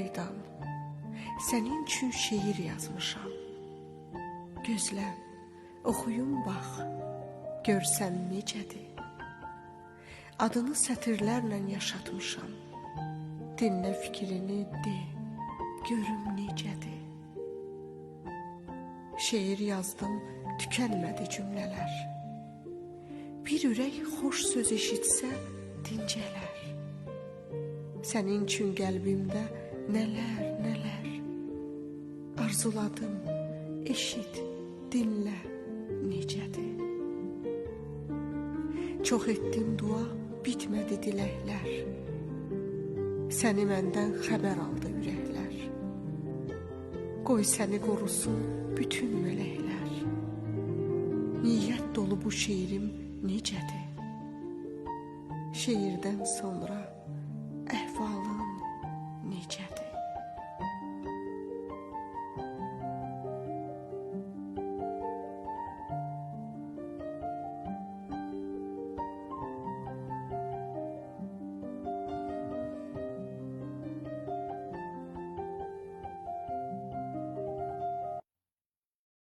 meydan, sənin üçün şeir yazmışam. Gözlə, oxuyum bax, görsən necədir. Adını sətirlərlə yaşatmışam. Dinlə fikrini de, görüm necədir. Şeir yazdım, tükənmədi cümlələr. Bir ürək xoş söz eşitsə dincələr. Sənin üçün qəlbimdə nələr, nələr arzuladım, eşit, dinlə necədir. Çox etdim dua, bitmədi diləklər. Səni məndən xəbər aldı ürəklər. Qoy səni qorusun bütün mələklər. Niyyət dolu bu şeirim necədir? Şeirdən sonra əhvalın